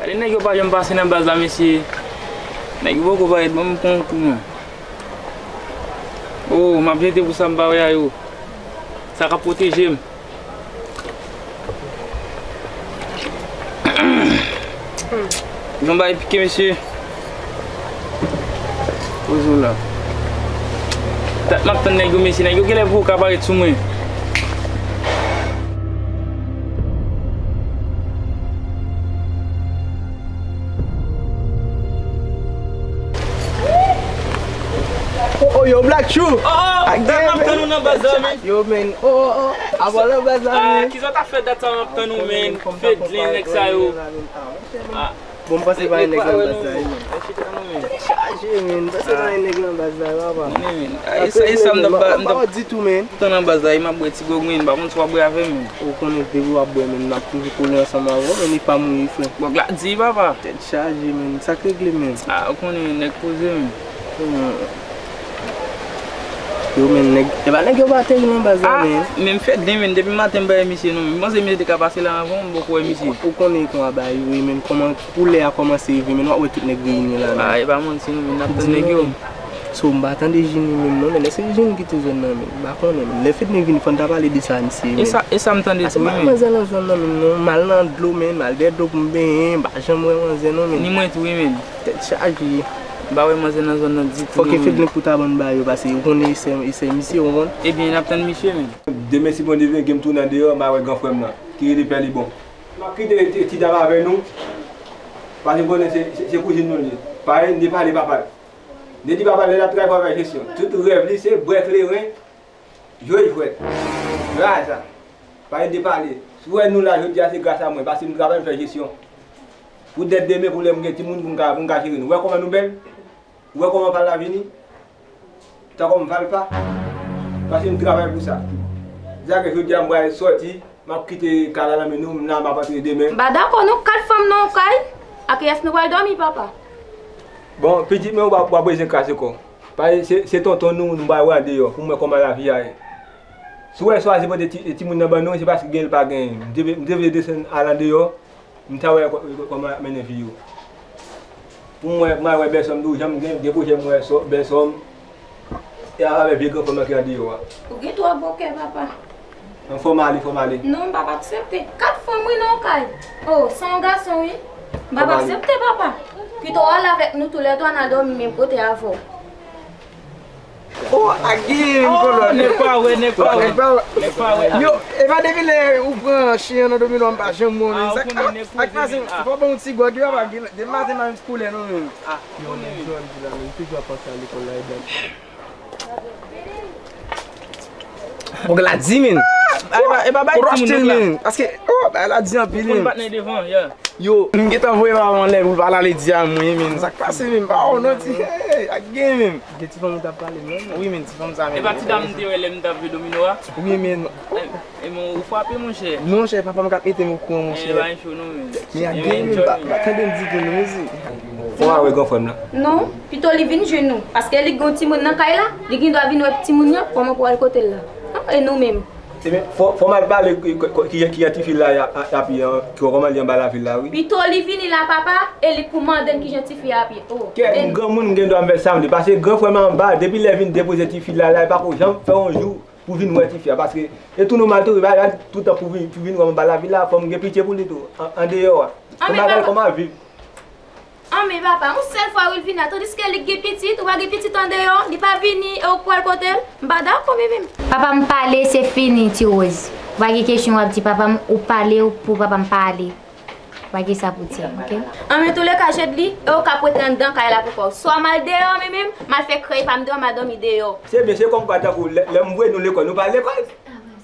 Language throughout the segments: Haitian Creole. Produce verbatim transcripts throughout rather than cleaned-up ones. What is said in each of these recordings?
Nèg yo pa janm pase nan baz la, mesye. Nèg yo poko parèt, ban m pran yon kou, non. Oh, m ap jete pou sa m pa wè a yo. Sa k ap pwoteje m. Jan bagay pike, mesye. Poze w la. Dat m ap tann nèg yo, mesye. Nèg yo genlè poko ka parèt sou mwen. Oh, oh, yo, Black Chou. Oh, oh, dat m ap tann ou nan baz la, men. Yo, men. Oh, oh, oh. Avè w nan baz la, men. Kisa w t ap fè dat sa m ap tann ou, men? Fedlin, nèg sa yo. Ah. Bon, m panse pa gen nèg nan baz la, wi, men. Tèt chaje, men. M panse pa gen nèg nan baz la, papa. Konnen, men. E sa, e sa m t ap, m t ap ditou, men. Tan nan baz la, e m ap bwè ti gwòg, men. M pa konn si w ap bwè avè m, men. Ou konnen depi w ap bwè, men, m ap toujou kole ansanm avè w, men li pa mouri, frè. Gwòg la di, papa. Tèt chaje, men. Sa k regle, men? Ah, ou konnen, nèg poze, men. Hmm. Yo, men, nèg, e pa nèg yo pa teri nan baz la, men. Ah, men m fèt den, men, depi maten m pa wè misye, non, men. M panse misye te ka pase la anvan, m poko wè misye. Ou konnen kòman bagay yo ye, men, kòman Pou lè a kòmanse rive, men w ap wè tout nèg reyini la, men. Ah, e pa manti non, men n ap tann nèg yo. So, m pa tande Jini menm non, men èske Jini kite zòn nan, men? M pa konnen, men. Lè Fedlin vini, fò n ta pale de sa, misye, men. E sa, e sa m tande tou, men. Manzè nan zòn nan menm non, m al nan dlo, men, m al dèyè dlo pou m benyen, m pa janm wè manzè non, men. Ni mwen tou, wi, men. Tèt chaje. M pa wè manzè nan zòn nan ditou, non, men. Fòk e Fedlin pou ta bann ba yo, paske ou konnen e sè, e sè misye, ou konn. Ebyen, n ap tann misye, men. Demen, si Bondye vle, gen m tounen andeyò, m a wè gran frè m nan, ki rele Pè Libon. M ap kite ti, ti dam avè nou, paske m konnen se, se, se kouzin nou li ye. Parèy, n te pale papa l. N te di papa l, lè l ap travay pou al fè jesyon. Tout rèv li, se bwè kleren, jwe jwèt. Ray sa. Parèy, n te pale. Si w wè nou la jodi a, se gras a mwen, paske m travay, m fè jesyon. Poutèt demen, pou lè m gen timoun, pou m ka, pou m ka jere nou. Ou wè kòman nou bèl? Ou wè kòman pa l la vini? Tankou m valpa. Paske m travay pou sa. Se sa k fè jodi a m pral sòti, m ap kite kay la nan men nou, m la m ap antre demen. M pa dakò non, kat fanm nan yon kay. A kiyès nou pral dòmi, papa? Bon, pitit mwen, w ap, w ap bezwen kraze kò w. Paske se, se tonton nou, nou pral wè andeyò, pou m wè kòman lavi a ye. Si w wè swazi pote ti, timoun nan ban nou, se paske gen l pa genyen. M te vle, m te vle desann al andeyò, m ta wè kò-, kòman y ap mennen vi yo. Pou mwen, m al wè bèlsè m tou, jan m gen, gen pwojè m wè sò-, bèlsè m, e avè vye granfrè m nan ki andeyò a. Ou gen twò bon kè, papa. An, fò m ale, fò m ale. Non, m p ap aksepte. Kat fanm wi nan yon kay. Oh, se yon gason wi. M p ap aksepte, papa. Pito w al avèk nou toulètwa, n al dòmi menm kote avè w. Oh, a gen kolòn. Nèg pa wè, nèg pa wè. Nèg pa wè. Nèg pa wè. Yo, e pa depi lè ou pran chen an nan domino a m pa janm wè w menm. Sa k pase? Ou pa ban yon ti gwòg yo, pa gen, depi maten m pa menm ti koulè non menm. Ah, yo, nèg jòn di la menm, toujou ap panse a lekòl la, e blan. Bon, Gladi menm. E pa, e pa bay timoun nan la. Paske, oh, bagay la di anpil menm. Konn patnè devan, yeah. Yo, m gentan voye papa m anlè pou l pa al ale di a mwen, men. Sa k pase, men? M pa wè w non, ti. Hey, ak gen, men. Gen ti fanm ou t ap pale, non? Wi, men, ti fanm sa, men. E pa ti dam m te wè lè m t ap jwe domino a? Wi, men. E, e, men, ou frape, monchè. Monchè, papa m k ap mete m okouran, monchè. E, pa cho, non, men. Men ak gen, men, m pa, m pa tande l ditou, non, mezi. Fò w a wè gran frè m nan. Non, pito li vin jwenn nou. Paske li gen yon timoun nan kay la, li gen dwa vin wè timoun nan, kòman pou al kote l la. Non, e nou menm. Ebyen, fò, fò m al pale ki, ki, ki, kijan tifi la y ap, ap ye, kòman li anba lavil la, wi. Pito li vini la, papa, e li k pou mande n kijan tifi a ap ye. Oh, kè granmoun m gen dwa m fè sa m vle, paske gran frè m anba, depi lè vin depoze tifi la, la, li pako janm fè yon jou pou vin wè tifi a, paske e tou nòmal tou, wi, pa, pa toutan pou vin, pou vin wè m anba lavil la, fò m gen pitye pou li tou, an, andeyò a. Fò m al gade kòman l ap viv. An, men papa, yon sèl fwa wi l vini a, tandiske li gen pitit, ou pa gen pitit andeyò, li pa vini e ou k pral kote l, m pa dakò, men menm. Papa m pale, se fini, Ti Woz. Ou pa gen kesyon w ap di papa m, ou pale pou papa m pale. Ou pa gen sa pou di, oke? An, men toulèka, Jedli, e ou k ap rete anndan kay la pou kò w. Swa m al deyò, men menm, m al fè krèy pa m deyò, m al dòmi deyò. Se byen, se kòmkwa tankou lè, lè m voye nou lekòl, nou pa al lekòl.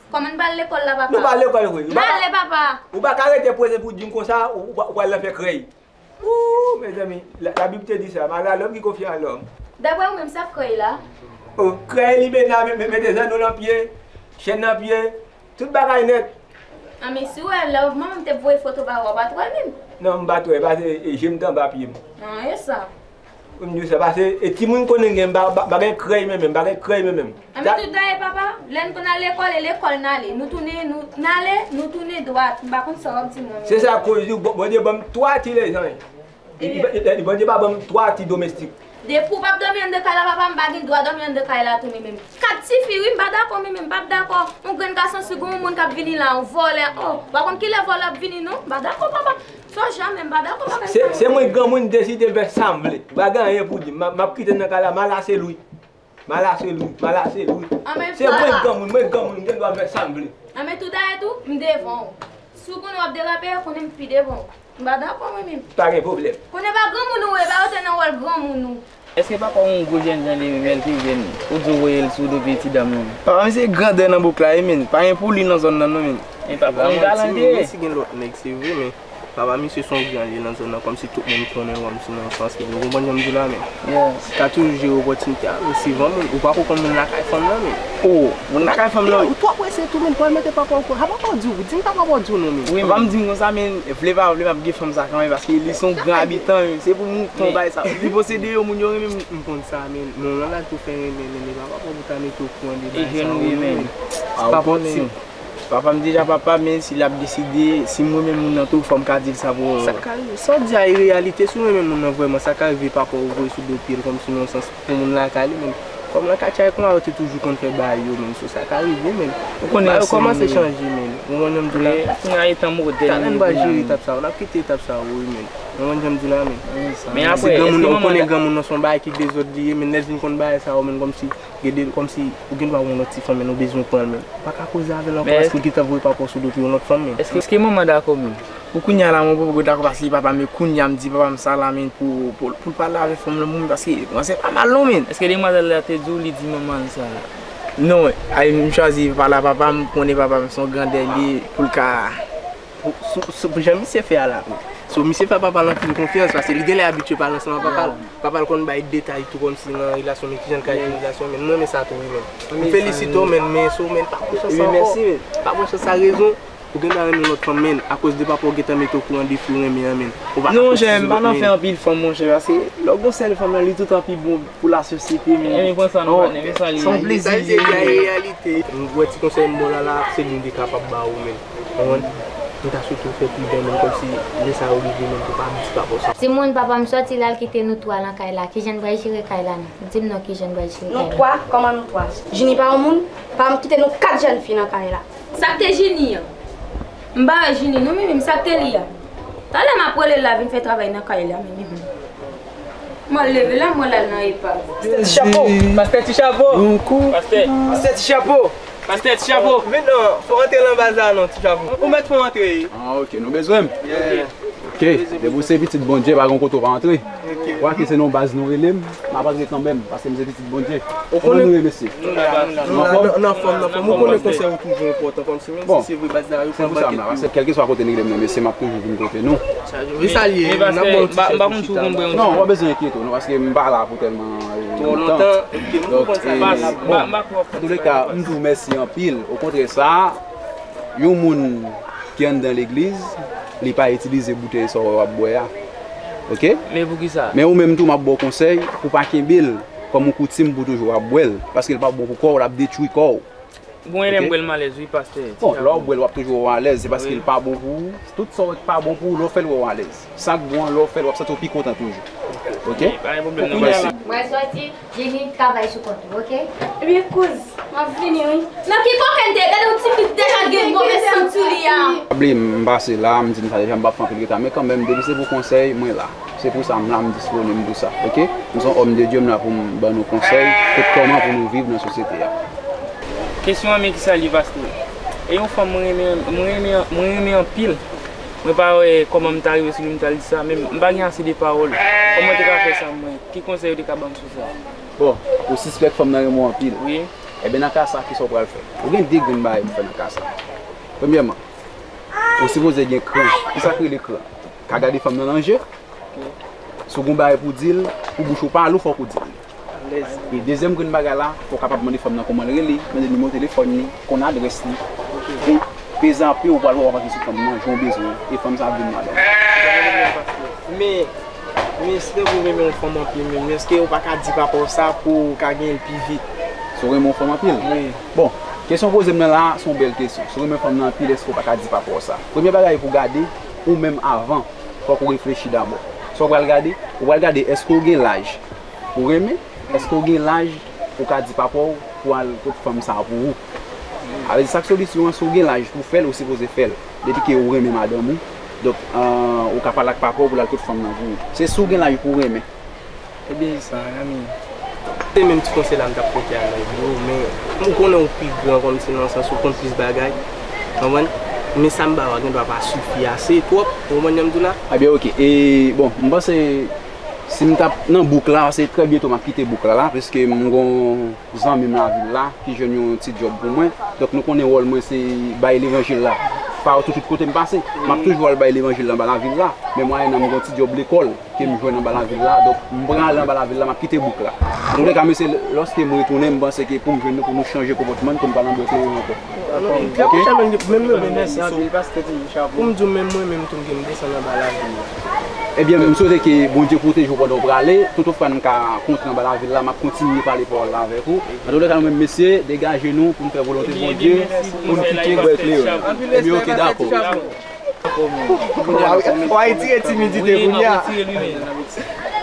Kòman n pa al lekòl la, papa? Nou pa al lekòl vre. N ale, papa. Ou pa ka rete poze pou di m konsa, ou, ou, ou pral nan fè krèy. Ooh, mezanmi, la, Labib te di sa, malè a lòm ki konfye an lòm. Daprè ou menm, sa k krèy la? Oh, krèy li mete la, me-, me-, mete zanno nan pye, chèn nan pye, tout bagay nèt. An, men si w wè, lè manman m te voye foto ba ou a, w pa t wè l menm? Non, m pa t wè, paske, e, je m t anba pye m. An, e sa. M di w sa, pase e timoun konnen gen ba- ba- bagay krèy menm, bagay krèy menm. Anben tout dayè papa, lè n konn al lekòl, e lekòl n ale. Nou tounen, nou n ale, nou tounen dwat. M pa konn sa w ap di mwen. Se sa koz di w, Bon- Bondye ban m twa ti lezanj. Li- li- li- Bondye pa ban m twa ti domestik. Depi w p ap dòmi anndan kay la, papa, m pa gen dwa dòmi anndan kay la tou, mwen menm. Kat tifi, wi, m pa dakò, mwen menm, m p ap dakò. Yon grenn gason, si gen yon moun k ap vini la, yon vòlè, oh, w pa konn kilè vòlè ap vini, non? M pa dakò, papa. Fò jamè, m pa dakò, papa. Se, se mwen granmoun deside fè sa m vle. M pa gen anyen pou di. M ap- m ap kite l nan kay la, m al ase l wi. M al ase l wi, m al ase l wi. Anben, Se mwen papa. granmoun, mwen granmoun, m gen dwa fè sa m vle. Anben, tou dayè tou, m devan w. Si w konnen w ap derape, konnen m pi devan w. M pa dakò mwen menm. Pa gen pwoblèm. Konnen pa granmoun ou ye, pa rete nan wòl granmoun ou. Èske papa w yon gwo jènjan li menm, lè l te jèn, ou di w voye l sou do pye ti dam nan? Papa m se grandè nan bouk la, wi, men. Pa gen pou li nan zòn nan, non, men. Men papa w yon galan li te ye. Menm si gen lòt nèg, se vre, men papa misye se yon gran li ye nan zòn nan, kòmsi tout moun konnen l, kòmsi nan sans ke, ou konprann jan m di w la, men. Yeah. Ka toujou jere opòtinite a, men si van moun, ou pa ko konn moun lakay fanm nan, men. Oh, moun lakay fanm nan. Ou twò prese tou, men, pou al mete papa w, ha, papa w di w, di m papa w di w non, men. Wi, papa m di m konsa, men, vle pa vle, m ap gen fanm sa kanmenm, paske li se yon gran abitan, men, se pou mouton bay sa. Li posede yo, moun yo renmen m. M konn sa, men, men w lan la tou fè renmen, men, men papa w pou ta mete okouran de bagay sa yo, men. Papa w, si Papa m deja papa, men si l ap deside, si m renmen moun nan tou, fò m ka di l sa pou. Sa ka rive. Sa w di a e reyalite, si w renmen moun nan vrèman, sa ka rive papa w voye sou do pye l kòmsi nan yon sans pou moun lakay li, men kòm nan katye a, kòman yo te toujou konn fè bagay yo, men so sa ka rive, men. Ou konnen bagay yo kòmanse chanje, men. Ou konprann jan m di w la? Wi, kounye a etan modèn. Talè n pral jere etap sa yo, n ap kite etap sa yo, wi, men. Ou konprann jan m di w la, men. Men apre, èske manman. Ou konnen granmoun nan se yon bagay ki dezòd li ye, men lè l vin konn bagay sa yo, men kòmsi Gade l kòmsi ou gen dwa wè yon lòt ti fanm, men ou bezwen pran l, men ou pa ka koze avè l ankò paske l gentan voye papa w sou do pye yon lòt fanm, men. Èske, èske manman dakò menm? Pou kounye a la, mwen poko dakò paske li papa m, men kounye a m di papa m sa la, men pou, pou, pou l pale avèk fanm nan pou mwen, paske manzè pa mal non, men. Èske demwazèl la te di w li di manman l sa? Non, ay, m chwazi pale a papa m, konnen papa m se yon grandè li ye, pou l ka Pou, sou, sou, pou jan misye fè a la, men. So, misye fè papa l anpil konfyans, paske li genlè abitye pale ansanm ak papa l. Papa l konn bay detay tou kòmsi nan relasyon, men kijan l ka jere relasyon, men m renmen sa tou, wi, men. M felisite w, men, men so, men, pa pran chans sa ankò. Pa pran chans sa, rezon, ou gen dwa renmen lòt fanm, men, akoz de papa w gentan mete w okouran de fi w renmen an, men. Ou pa ka koze sou lòt, men. Non, monchè, m pa nan fè anpil fanm, monchè, paske lè w gon sèl fanm nan, li toutan pi bon pou lasosyete, men. Ebyen, pran sa, nou pa renmen sa, li. Se yon plezi li ye, men. Reyalite. M wè ti konsèy m ba w la, la, se li m te kapab ba ou, men. Konprann? M ta swete w fè pi byen, men kòmsi lè sa yo rive, men pou pa di papa w sa. Timoun, papa m sòti la, l kite nou twa nan kay la. Kijan n pral jere kay la, non? Di m non, kijan n pral jere kay la? Nou twa? Kòman nou twa? Jini pa yon moun? Pa m kite nou kat jèn fi nan kay la. Sa k te Jini an? M pa wè Jini non, men, men sa k te li a. Talè m ap rele l la vin fè travay nan kay la, men, men. Mwen leve la, mwen l al nan epav. Pastè Ti Chapo. Pastè Ti Chapo. Yon kou. Pastè. Pastè Ti Chapo. Pastè Ti Chapo. Vin non, fò antre nan baz la non, Ti Chapo. Ou mèt fè antre. Ah, ok, nou bezwen m? Yeah. Ok, depi w se pitit Bondye, pa gen kote w pa antre. Ok. Ou wè ke se nan baz nou rele m, m ap antre kanmenm, paske m se pitit Bondye. Ou konnen nou ye, mesye? Nou la, nou la, nou la. Nan fòm, nan fòm. Ou konnen konsèy ou toujou enpòtan, kòmsi menm si se vre baz la yo pran bakèt yo. Bon, se pou sa m la, paske kèlkeswa kote n rele m nan, mesye, m ap toujou vin kote nou. Sa yo, e sa l ye, n ap ba w ti chèz chita. Non, ou pa bezwen enkyete w, non, paske m pa la pou tèlman, eh, twò lontan. Twò lontan, ok, nou konprann sa. Donk, eh, bon, antouleka, m di w mèsi anpil. Okontrè, sa, yon moun ki anndan legliz, li pa itilize boutèy sa w ap bwè a. Ok? Men poukisa? Men ou menm tou, m ap ba w konsèy pou w pa kenbe l kòm yon koutim pou toujou w ap bwè l, paske l pa bon pou kò w, l ap detwi kò w. Bon, e lè m bwè l m alèz, wi, pastè. Bon, lè w bwè l, w ap toujou wè w alèz, se paske l pa bon pou ou. Tout sa w wè k pa bon pou ou, lè w fè l, w wè w alèz. Sa k bon an, lè w fè l, w ap santi w pi kontan toujou. Ok? Ok, pa gen pwoblèm, non, pastè. Mwen soti, Jenny travay sou kont ou, ok? Ebyen, kouz, m ap vini, wi. Nan ki kokenn te ye? Gade yon ti fi deja gen move santi li a. Pa bliye, m pase la, m di n sa deja, m p ap fè anpil reta, men kanmenm, depi se pou konsèy, mwen la. Se pou sa m la, m disponib pou sa, ok? M se yon òm de Dye, m la pou m ban nou konsèy, tout kòman pou nou viv nan sosyete a. Kesyon an, men kisa l ye, pastè? E yon fanm mwen renmen, mwen renmen, mwen renmen anpil. Mwen pa wè kòman m ta rive sou li, m ta di sa, men m pa gen ase de pawòl. Kòman mwen te ka fè sa, mwen? Ki konsèy ou te ka ban m sou sa? Bon, ou sispèk fanm nan renmen w anpil. Wi. Ebyen, nan ka sa, kisa w pral fè? Ou gen de grenn bagay pou fè nan ka sa. Premyèman, ou sipoze gen kran. Kisa k rele kran? Ka gade fanm nan nan je. Si w gen yon bagay pou w di l, pou bouch ou pa lou, fòk ou di l. E dezyèm grenn bagay la, fò w kapab mande fanm nan kòman l rele, mande nimewo telefòn li, konn adrès li. E peze apre, ou pral wè w ap antre sou fanm nan, jan w bezwen, e fanm sa ap vin madanm. Men, Men si w renmen yon fanm anpil menm, èske ou pa ka di papa w sa pou w ka genyen l pi vit? Si w renmen yon fanm anpil? Wi. Bon, kesyon w poze m nan la a, se yon bèl kesyon. Si w renmen fanm nan anpil, èske w pa ka di papa w sa? Premye bagay pou w gade, ou menm avan, fòk ou reflechi dabò. Sa w pral gade? Ou pral gade èske w gen laj pou w renmen? Èske w gen laj pou w ka di papa w pou al kot fanm sa a pou ou? Sa vle di sa k solisyon an, si w gen laj pou w fè l, ou sipoze fè l. Depi ke ou renmen madanm ou, donk, euh, ou ka pale ak papa w pou l al kot fanm nan pou ou. Se si w gen laj pou w renmen. Ebyen, sa, ami. Se menm ti konsèy la m t ap pote a nèg yo, men ou konnen ou pi gran kòmsi nan sans ou konn plis bagay. Konprann? Men sa m ba w a gen dwa pa sifi ase twòp. Ou konprann jan m di w la? Ebyen, oke. E, bon, m panse si m t ap nan bouk la, se trè byento m ap kite bouk la, la, paske m gon zanmi m lavil la ki jwenn yon ti djòb pou mwen. Donk, nou konnen wòl mwen se bay levanjil la. Pa tout, tout kote m pase, m ap toujou al bay levanjil la anba lavil la. Men mwayennan m gon ti djòb lekòl ke m jwenn anba lavil la. Donk, m pral anba lavil la, m ap kite bouk la. Antouleka, mesye, lòske m retounen, m panse ke pou m jwenn nou, pou nou chanje konpòtman n, pou n pa nan bwè kleren ankò. Oke? Menm, menm, mèsi anpil, paske pou m di w, menm mwen menm tou, m gen m desann anba lavil la. Ebyen, m swete ke Bondye pwoteje w pandan w prale. Toutoufwa n ka kontre anba lavil la, m ap kontinye pale pawòl la avèk ou. Antouleka, nou menm, mesye, degaje nou pou n fè volonte Bondye, pou n kite bwè kleren. Ebyen, oke, dakò. W a retire timidite kounye a.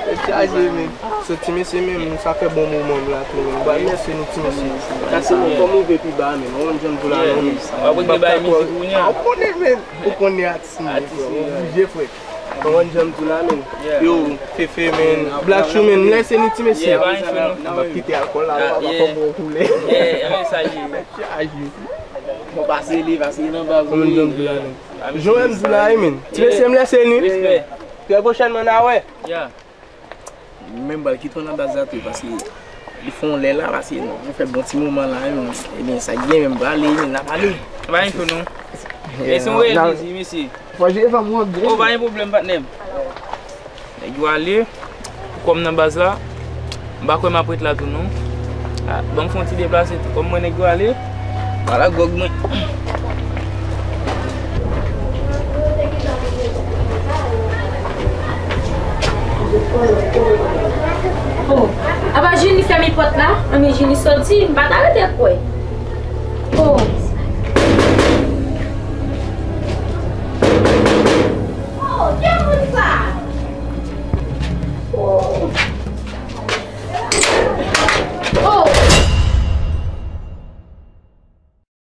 Tèt chaje, men. So, ti mesye, menm, sa fè bon moman m la tou, menm. Ba, mèsi nou, ti mesye. Sa se bon, kòm ou vle pi ba, menm. Ou konn jan m di w la, non, menm. W ap regle bay mizik kounye a. Ou konnen, menm. Ou konnen atis m ye, frè. Ou oblije, frè. Ou konn jan m di w la, menm. Yo, Fefe, menm. Black Shoe, menm. Lèse nou, ti mesye. M ap kite alkòl la, papa, fò m wè w koulè. Tèt chaje. Bon, pase li, pase li nan baz ou. Ou konn jan m di w la, menm. Jan m di w la, wi, menm. Ti mesye, m lèse nou. Respè. Trè pwochènman, n a wè. Menm pral kite w nan baz la tou, paske li fè yon lè la, paske nou fè bon ti moman la, wi, menm. Ebyen, sa k gen menm, pale, menm, n a pale. Pa gen cho, non. E se yon reyèl plezi, mesye. Fò jere fanm ou an byen. Oh, pa gen pwoblèm, patnè m. Nèg yo ale, pou kò m nan baz la. M pa kwè m ap ret la tou, non. Ah, ban m fè yon ti deplase tou. Kòm mwen nèg yo ale, m al ak gwòg mwen. Oh, apa Junie fèmen pòt la? Anben, Junie soti, m pa ta rete kwè. Oh,